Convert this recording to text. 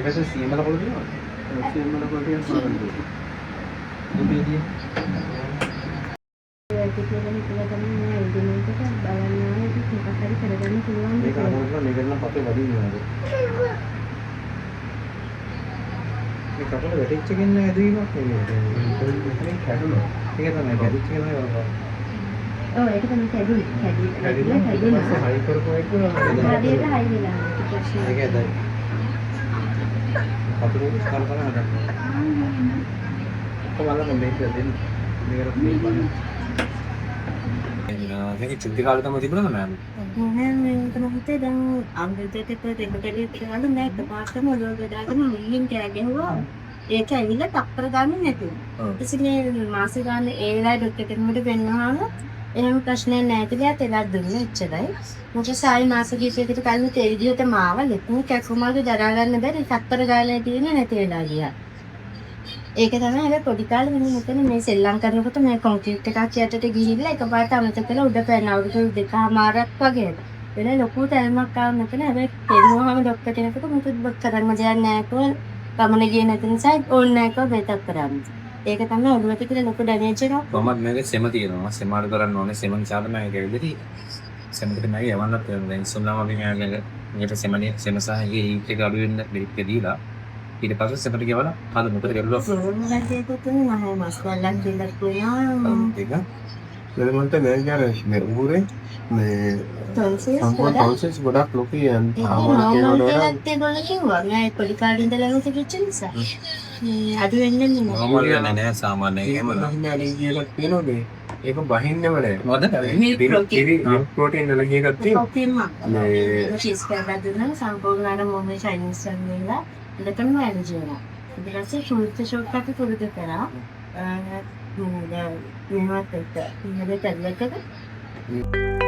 ඒකට සීමල පොළ තියෙනවද? සීමල පොළ ටිකක් බලන්න. දුපිය තියෙන. ඇති කියලා හිතලා තමයි මම ඇවිදින එකට බලන්න ආවේ. ඉතින් මොකක් හරි කරගන්න පුළුවන් මේක හදනකොට මේකට නම් පපේ වදින්න ඕනද? මේ කපල වැටිච්ච කෙන්න ඇදවීමක් නෙමෙයි. මෙතනින් කැඩුනා. ඒක තමයි කැඩිච්ච එක තමයි බලපාන්නේ. ඔව්, ඒක තමයි කැඩුනේ. කැඩිලා කැඩිලා ඊට කැඩුනා. පස්සේ හයි කරපුව එක හරියට හයි වෙලා ඒක ප්‍රශ්නේ. ඒක ඇදයි. කතුරු ස්ථාන තමයි හදන්නේ. කොහොමද මම මේක දෙන්න? මේකට මේ බලන්න. මේක චුටි කාලේ තමයි තිබුණාද මෑම්? නෑ, මේක මොකද දැන් අවුරුද්දකට දෙකකට විතර නෑ, එකපාරටම ඔළුව ගදාගෙන මුලින් කෑ ගැහුවා. ඒක ඇවිල්ලා තප්පර ගන්න නැතුව. ඊට මේ මාස ගන්න ඒ වෙලාවේ ඩොක්ටර් කෙනෙකුට පෙන්නුවාම එහෙම ප්‍රශ්නයක් නෑ කියලා තෙලක් දුන්නා, එච්චරයි. මොකද සායි මාස කිහිපයකට කලින් ඒ විදිහටම ආවා. ලොකු කැක්කුමක්, දරා ගන්න බැරි, තප්පර ගාලා තියෙන නැති වෙලා ගියා. ඒක තමයි. හැබැයි පොඩි කාලේ මෙන්න මෙතන මේ සෙල්ලම් කරනකොට මේ කොන්ක්‍රීට් එකක් යටට ගිහිල්ලා එකපාරට අමතක කරලා උඩ පැන අවුරුදු 2.5ක් වගේ. වෙන ලොකු තැල්මක් ආව මෙතන. හැබැයි පෙන්නුවාම ඩොක්ටර් කෙනෙකුට මොකද කරන්න දෙයක් නෑ කිව්වා. ගමන ගියේ නැති නිසා ඕනේ නෑ කිව්වා බේතක් කරන්න. ඒක තමයි ඔළුවට කියලා ලොකු ඩැමේජ් එකක්. කොහොමද මේක සෙම තියෙනවා. සෙම අඩු කරන්න ඕනේ. සෙම නිසා තමයි මේක ඇවිල්ලා තියෙන්නේ. සෙමකට මේක යවන්නත් වෙනවා. දැන් ඉස්සෙල්ලාම අපි මේක මේකට සෙමනේ සෙම සහ ඒකේ හීට් එක අඩු වෙන්න බෙරික් එක දීලා ඊට පස්සේ සෙමට ගෙවලා හදමු. මොකද ගැලුවා. සෝම රජයකට මම මස් වල්ලක් කියලා කියනවා. ඒක වෙන මන්ට නෑ අර මේ ඌරේ මේ ටොන්සිල්ස් සම්පූර්ණ ගොඩක්. ටොන්සිල්ස් ගොඩක් ලොකුයි. ඒක ආවන නෝමල් කියනවට වඩා දෙයක් ඒගොල්ලෝ කිව්වා. මම පොඩි කාලේ ඉඳලම තිබිච්ච නිසා. මේ අඩු වෙන්නේ නෑ. නෝමල් වෙන්නේ නෑ සාමාන්‍යයෙන්. ඒක එහෙම බහින්න ඇලර්ජි එකක් තියෙනවා මේ. ඒක බහින්නම නෑ. මොකද? කිරි මිල්ක් ප්‍රෝටීන් ඇලර්ජි එකක් තියෙනවා. කොපියම මේ චීස් කෑල්ලක් දුන්නාම සම්පූර්ණ අර මොමේ චයිනීස් වගේ වෙලා එතනම ඇලර්ජි වෙනවා. ඊට පස්සේ ෆෘට් ෂොප් එක පුරුදු කරා. මේවත් එක්ක ඉහළ ටැබ්ලට් එක.